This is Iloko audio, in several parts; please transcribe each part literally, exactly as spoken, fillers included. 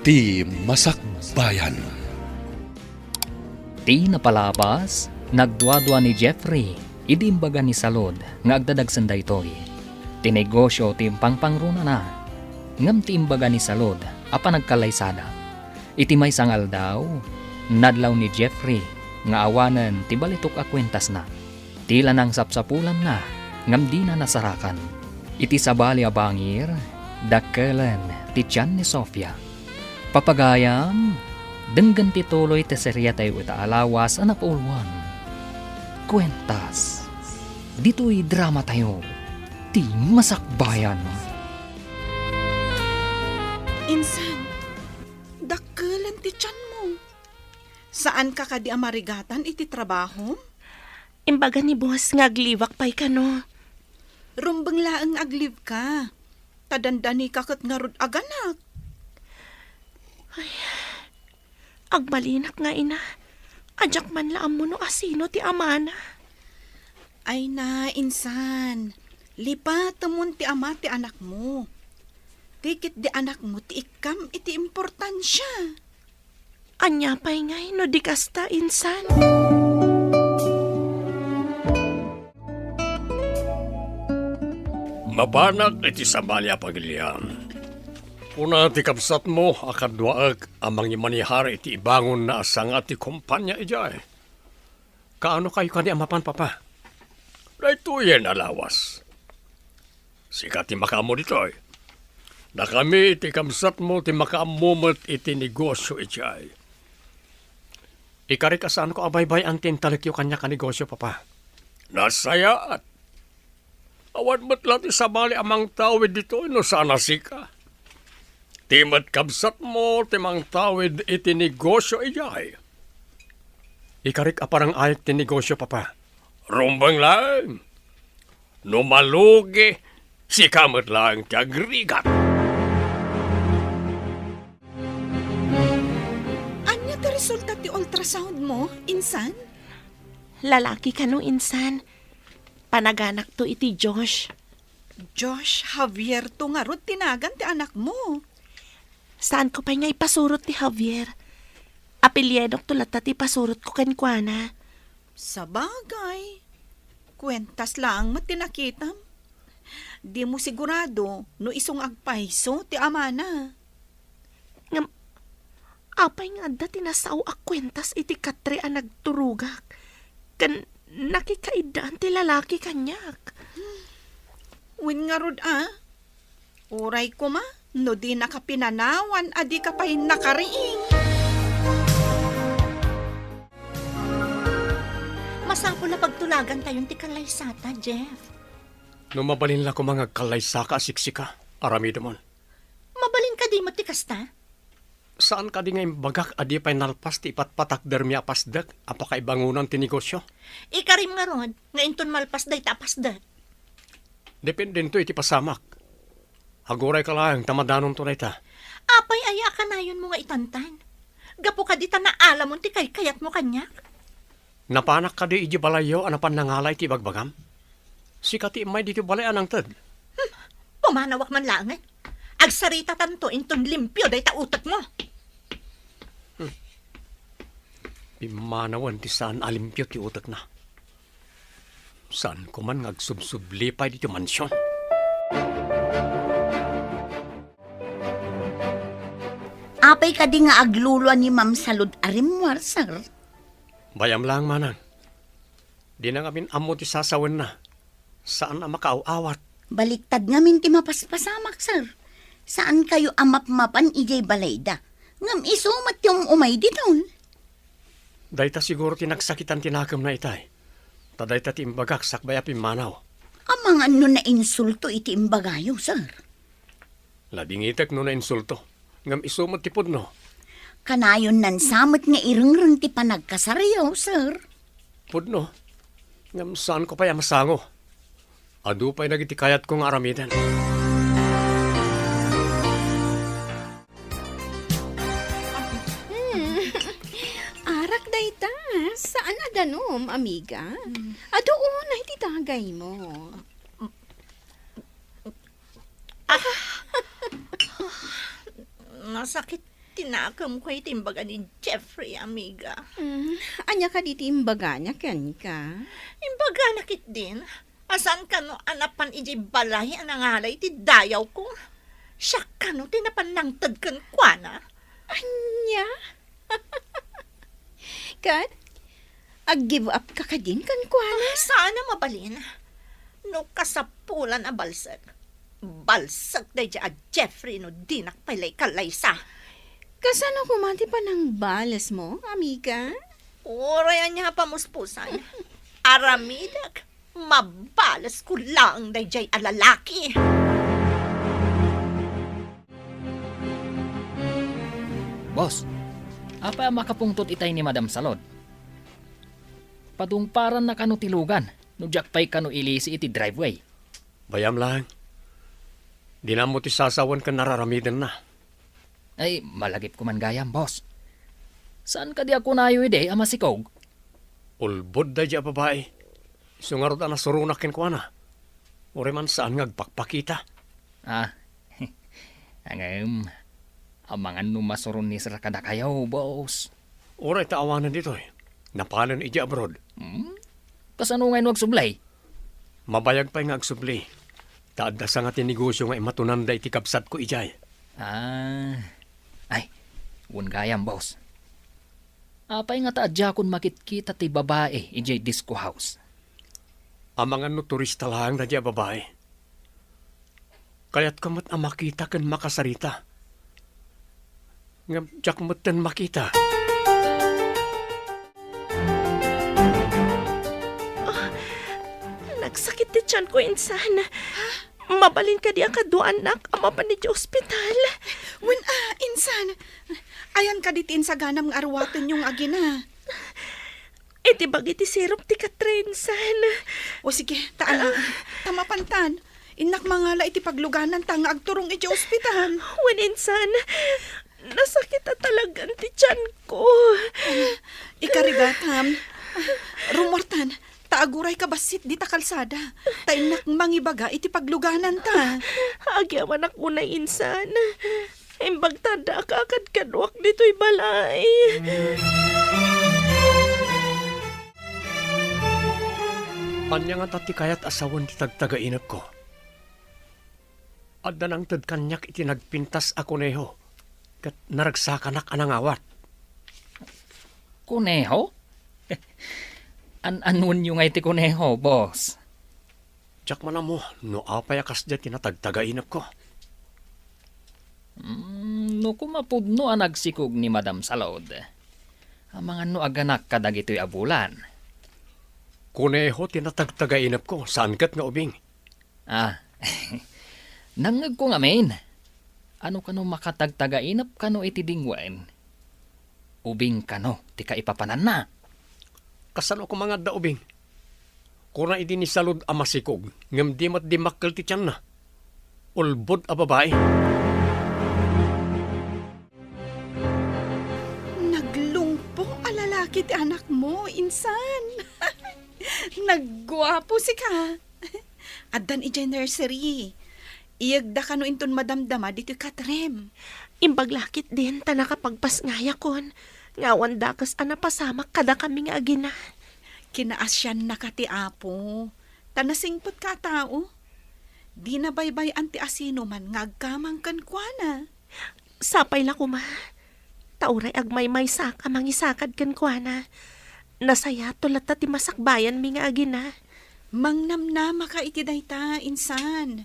Ti Masakbayan. Ti napalabas, nagduadua ni Jeffrey idi imbaga ni Salud nga agdadagsen daytoy. Ti negosyo ti impangpangrunana, ngem ti imbaga ni Salud a panagkallaysada. Iti maysa nga aldaw, nadlaw ni Jeffrey nga awanen ti balitok a kuentasna. Ti la nangsapsapulanna, ngem dina nasarakan. Iti sabali a bangir, dakkelen ti tian ni Sofia. Papagayam, denggen ti tuloy ti seriatayo ita a lawas a napauluan. Kuentas. Ditoy dramatayo, ti Masakbayan. Insan, dakkelen ti tianmo. Saanka kadi a marigatan iti trabahom? Imbaga ni boss nga agliwak pay kano. Rumbeng laeng nga agliwka. Ta dandanika ket ngarud aganak. Ay, agbalinak nga ina. Adiak man la ammo no asino ti amana. Ay na, insan. Lipatemon ti ama ti anakmo. Ti ketdi anakmo ti ikkam iti importansia. Ania pay ngay no di kasta, insan? Mapanak iti sabali a pagilian. Kuna ti kabsatmo a kaduaek a mangimanihar iti ibangonna a sanga ti kompania idiay. Kaano kayo kadi a mapan, Papa? Daytoyen a lawas. Sika ti makaammo ditoy. Dakami iti kabsatmo ti makaammo met iti negosyo idiay. Ikarik a saanko a baybay-an ti intalekyo kaniak a negosyo, Papa. Nasayaat. Awan met la ti sabali a mangtawid ditoy no saan a sika. Ti met kabsatmo ti mangtawid iti negosyo idiay. Ikarik a parang-ayek ti negosyo, Papa. Rumbeng laeng. No malugi, sika met laeng ti agrigat. Ania ti resulta ti ultrasound mo, insan? Lalaki kano, insan. Panaganakto iti Josh. Josh Javier to ngarud ti nagan ti anakmo. Saanko pay nga ipasurot ti Javier. Apelyidokto latta ti ipasurotko kenkuana. Sabagay, kuentas laeng met ti nakitam. Dimo sigurado no isu nga agpayso ti amana. Ngem, apay nga adda ti nasao a kuentas iti katre a nagturogak ken nakikaiddaan ti lalaki kaniak? Wen ngarud a, uray koma no dinaka pinanawan a dika pay nakariing. Masapul a pagtulagantayon ti kallaysata, Jeff. No mabalin la koma nga agkallaysaka a siksika, aramidemon. Mabalin kadi met ti kasta? Saan kadi nga imbagak a di pay nalpas ti ipatpatakdermi a pasdek a pakaibangonan ti negosyo? Ikarim ngarud nga inton malpas dayta a pasdek. Dependento iti pasamak. Agurayka laeng ta madanonto dayta. Apay aya a kanayonmo nga itantan? Gapu kadi ta naalamon ti kaykayatmo kaniak? Napanak kadi idiay balayyo a napan nangala iti ibagbagam? Sika ti immay ditoy balay a nangted. Hmm, pumanawak man laengen. Agsaritatanto inton limpio dayta utekmo. Hmm. Pimmanawen ti saan a limpio ti utekna. Saanko man nga agsubsubli pay ditoy mansion. Apay kadi nga aglulua ni Ma'am Salud a rimmuar, sir? Bay-am laeng, manang. Dina ngamin ammo ti sasawenna. Saan a makaaw-awat. Baliktad ngamin ti mapaspasamak, sir. Saankayo a mapmapan idiay balayda. Ngem isu met ti um-umay ditoy. Dayta siguro ti nagsakitan ti nakemna itay. Ta dayta ti imbagak sakbay a pimmanaw. Amangan no nainsulto iti imbagayo, sir. Nadingitek no nainsulto, ngem isu met ti pudno. Kanayon nansa met nga irengreng ti panagkasaryo, sir. Pudno, ngem saanko pay a masango. Adu pay dagiti kayatko nga aramiden. Hmm. Arak dayta, saan a danum, amiga. Hmm. Adu unay ti dagaymo. Ah! Masakit tinakemko iti imbaga ni Jeffrey, amiga. Mm, ania kadi ti imbagana kenka? Imbagana ketdin a saan kano a napan idiay balay a nangalay iti dayawko. Siak kano ti napan nangted kenkuana. Ania? Ket, ag-give up ka kadin kenkuana? Ah, saan a mabalin. No kasapulan a balsek, balsek daydiay a Jeffrey no dinak pay la ikallaysa. Kasano koma ti panangbalesmo, amiga? Uray ania a pamuspusan. Aramidek, mabalesko laeng daydiay a lalaki. Boss, apay a makapungtot itay ni Madam Salud? Padungparanna kano ti lugan no diak pay kano ilisi iti driveway? Bayam laeng. Dina ammo ti sasawen ken nararamidenna. Ay, malagipko man gayam, boss. Saan kadi a kunayo idi a masikog? Ulbod daydiay a babai. Isu ngarud a nasuronak kenkuana. Uray man saan nga agpakpakita. Ah, ngem, amangan no masuron ni Sir kadakayo, boss. Uray ta awanen ditoy. Napalen idiay abroad. Hmm? Kasano ngay no agsubli? Mabayag pay nga agsubli. Ta adda sanga ti negosio nga imatunanda iti kabsatko idiay. Ah, ay, wen gayam, boss. Apay ngata a diakon makitkita ti babai idiay disco house? Amangan no turista laeng daydiay a babai. Kayatko met a makita ken makasarita. Ngem diak metten makita. Ah, nagsakit ti tianko, insan. Mabalin kadi a kaduaannak a mapan idiay ospital? Wen a, insan. Ayan kadi ti insaganam nga aruatenyo nga agina? Iti bagi ti sirup ti Catherine, insan. O sige, ta ala, ta mapantan. Innak mangala iti paglugananta nga agturong iti ospital. Wen, insan, nasakit a talagan ti tianko. Ikarigatam, rumuartan, ta agurayka bassit dita kalsada, ta innak mangibaga iti paglugananta. Agyamanak unay, insan. Imbag ta adda a kakadkaduak ditoy balay. Ania ngata ti kayat a sawen ti tagtagainepko? Adda nangted kaniak iti nagpintas a kuneho, ket naragsakanak a nangawat. Kuneho? An-anuenyo ngay ti kuneho, boss? Diak man ammo no apay a kasdiay ti natagtagainepko. Mm, no koma pudno a nagsikog ni Madam Salud, amangan no aganak kadagitoy a bulan. Kuneho ti natagtagainepko, saan ket nga ubing. Ah, nangngegko ngamin. Ano kano makatagtagainep kano iti dingwen? Ubing kano ti kaipapananna? Kasano koma nga adda ubing? Kuna idi ni Salud a masikog, ngem di met dimmakkel ti tianna. Ulbod a babai. Naglungpo a lalaki ti anakmo, insan. Nagguapo sika. Addan idiay nursery. Iyegda kano inton madamdama ditoy Katrem. Imbag la ketdin ta nakapagpasngayakon nga awan dakes a napasamak kadakami nga agina. Kinaasiannaka ti Apo, ta nasingpetka a tao. Dina baybay-an ti asinoman nga agkamang kenkuana. Sapay la koma, ta uray agmaymaysak a mangisakad kenkuana, nasayaat latta ti masakbayanmi nga agina. Mangnamnamaka iti dayta, insan.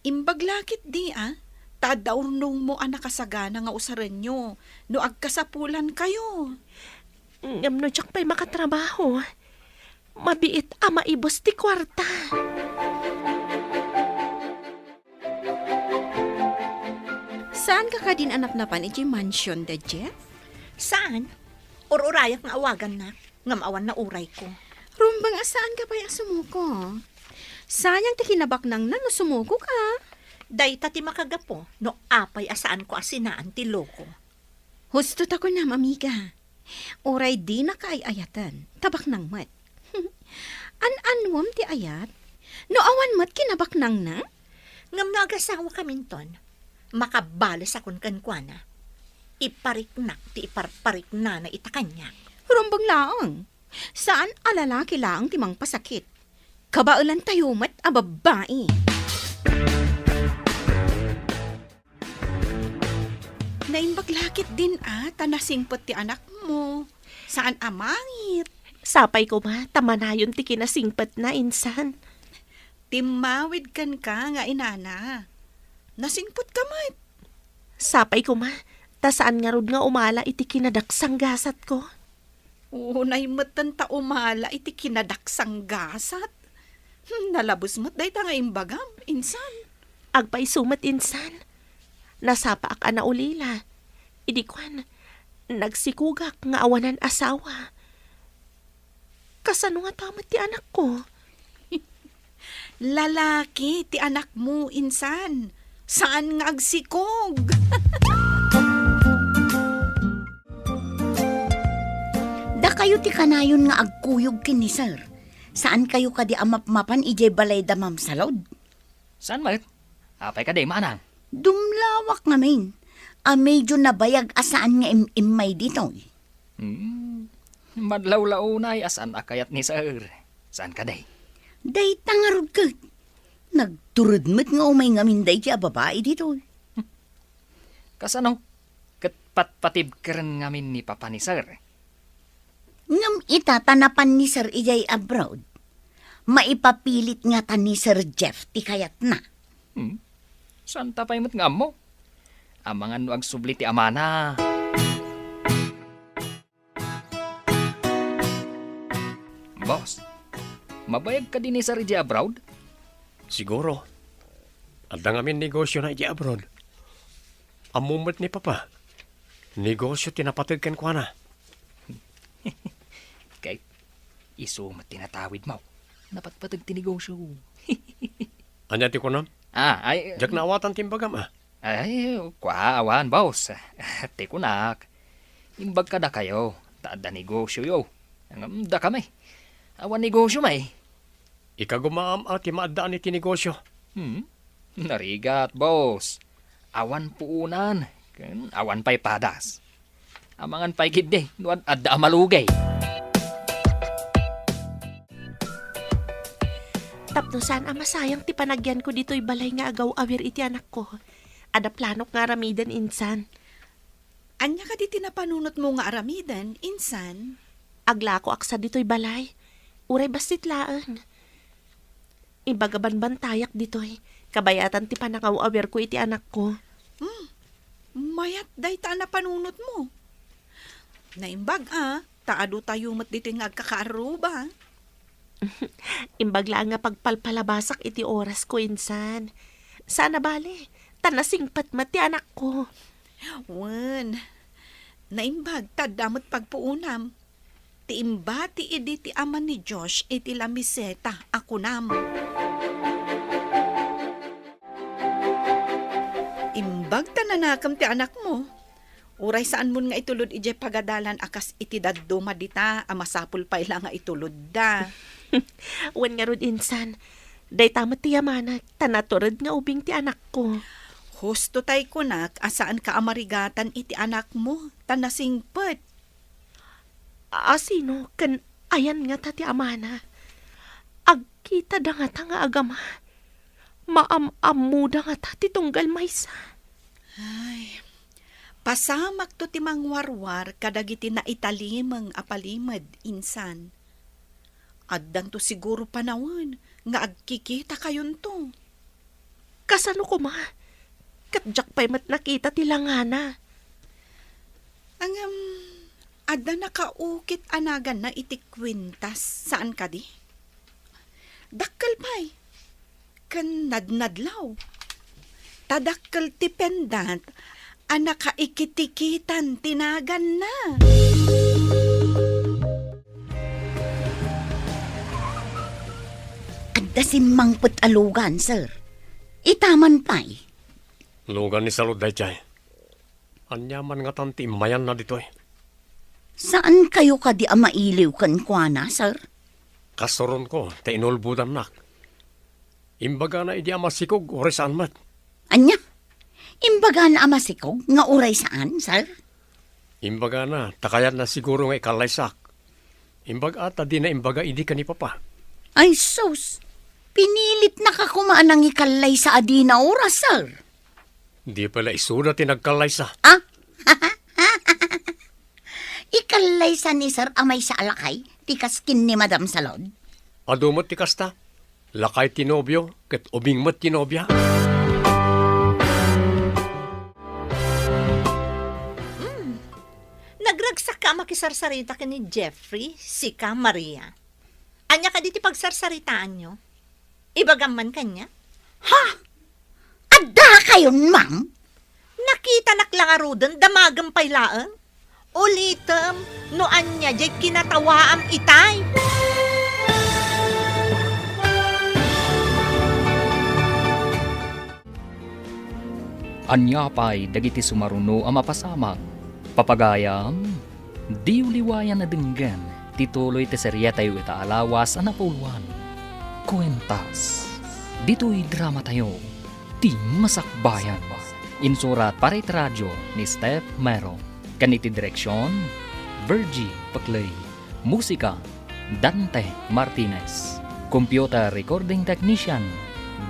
Imbag la ketdi a, ta adda urnongmo a nakasagana nga usarenyo no agkasapulankayo. Ngem no diak pay makatrabaho, mabiit a maibus ti kuarta. Saanka kadin a napnapan iti mansion da Jeff? Saan? Ur-urayak nga awagannak, ngem awan naurayko. Rumbeng a saanka pay a sumuko. Sayang ti kinabaknangna no sumuko ka. Dayta ti makagapu no apay a saanko a sinaan ti loko. Husto ta kunam, amiga. Uray dinaka ay-ayaten, ta baknang met. An-anuem ti ayat? No awan met kinabaknangna? Ngem no agasawakaminton, makabalesakon kenkuana. Ipariknak ti iparpariknana ita kaniak. Rumbeng laeng. Saan a lalaki laeng ti mangpasakit. Kabaelantayo met a babbai. Naimbag la ketdin a ta nasingpet ti anakmo. Saan a mangit. Sapay koma ta manayon ti kinasingpetna insan. Timmawid kenka nga inana. Nasingpetka met. Sapay koma ta saan ngarud nga umala iti kinadaksanggasatko. Unay metten ta umala iti kinadaksanggasat. Hmm, nalabes met dayta nga imbagam, insan. Agpayso met insan. Nasapaak a naulila. Idi kuan, nagsikogak nga awanan asawa. Kasano ngata met ti anakko? Lalaki ti anakmo, insan. Saan nga agsikog. Dakayo ti kanayon nga agkuyog ken ni Sir. Saankayo kadi a mapmapan idiay balay da Ma'am Salud? Saan met? Apay kadi, manang? Dumlawak ngamin a medyo nabayag a saan nga im-immay ditoy. Hmm. Madlawlaw unay a saan a kayat ni Sir. Saan kadi? Dayta ngarud ket. Nagtured met nga umay ngamin daydi a babai ditoy. Kasano? Ket patpatibkeren ngamin ni Papa ni Sir. Ngem ita ta napan ni Sir idiay abroad, maipapilit ngata ni Sir Jeff ti kayatna. Hmm? Saanta pay met nga ammo? Amangan no agsubli ti amana. Boss, mabayag kadi ni Sir idiay abroad? Siguro. Adda ngamin negosiona idiay abroad. Ammo met ni Papa. Negosio ti napateg kenkuana. Kay isu met ti natawidmo. Napatpateg ti negosio. Ania ti kunam? Ah, ay, diak naawatan ti imbagam, a. Ay, kua, awan, boss. Ti kunak, imbag kadakayo, ta adda negosioyo. Ngem dakami, awan negosiomi. Ikagumaam a ti maaddaan iti negosio. Hmm? Narigat, boss. Awan puonan, ken awan pay padas. Amangan pay ketdi no ad-, adda a malugay. Tapno saan a masayang ti panagyanko ditoy balay nga agaw-awir iti anakko, adda planok nga aramiden insan. Ania kadi ti napanunotmo nga aramiden, insan? Aglakoak sa ditoy balay. Uray bassit laeng. Imbag a banbantayak ditoy, kabayatan ti panangaw-awirko iti anakko. Hmm, mayat dayta a napanunotmo. Naimbag a, ta adu tayo met ditoy nga agkakaarruba. Imbag laeng nga pagpalpalabasak iti orasko insan. Saan a bale, ta nasingpet met ti anakko. Wen, naimbag ta adda met pagpuonam. Ti imbati idi ti ama ni Josh iti lamiseta a kunam. Imbag ta nanakem ti anakmo. Uray saanmon nga itulod idiay pagadalan a kas iti dadduma dita a masapul pay la nga itulodda. Wen ngarud insan, dayta met ti yamanak ta natured nga ubing ti anakko. Husto tay kunak a saanka a marigatan iti anakmo ta nasingpet. A-, asino ken ayan ngata ti amana? Agkitada ngata nga agama? Maam-ammoda ngata ti tunggal maysa? Ay, pasamakto ti mangwarwar kadagiti naitalimeng a palimed, insan. Addanto siguro panawen nga agkikitakayonto. Kasano koma? Ket diak pay met nakita ti langana. Ngem, adda nakaukit a naganna iti kuintas, saan kadi? Dakkel pay. Ken nadnadlaw. Ta dakkel ti pendant a nakaikitikitan ti naganna. Adda simmangpet a lugan, sir. Itaman pay. Lugan ni Salud daydiay. Ania man ngatan ti immayanna ditoy? Saankayo kadi a mailiw kenkuana, sir? Kasuronko ta inulbodannak. Imbagana idi a masikog, uray saan met. Ania? Imbagana a masikog nga uray saan, sir? Imbagana, ta kayatna siguro nga ikallaysak. Imbag-, a, ta dina imbaga idi ken ni Papa. Ay sus! Pinilitnaka koma a nangikallaysa a dina oras, sir. Di pay la isuda ti nagkallaysa. Ah? Ikallaysa ni sir a maysa a lakay ti kas ken ni Madam Salud? Adu met ti kasta. Lakay ti nobio, ket ubing met ti nobia. Mm. Nagragsakka a makisarsarita ken ni Jeffrey, sika, Maria. Ania kadi ti pagsarsaritaanyo? Ibagam man kaniak. Ha? Addakayon, ma'am? Nakitanak la ngaruden, damagem pay laeng. Ulitem, no ania diay kinatawaam itay. Ania pay dagiti sumaruno a mapasamak? Papagayam, diyo liwayan a denggen ti tuloy ti serietayo ita a lawas a napuloan, Kuentas. Ditoy dramatayo, Ti Masakbayan. Insurat para iti radio ni Steph Mero. Ken iti direksion, Virgie Peclay. Musika, Dante Martinez. Computer Recording Technician,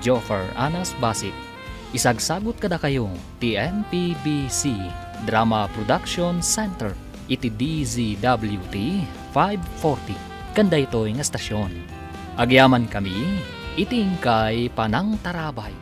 Joffer Anas Basit. Isagsagut kadakayo ti M P B C Drama Production Center iti D Z W T five forty ken daytoy nga estasion. Agyamankami iti inkay panangtarabay.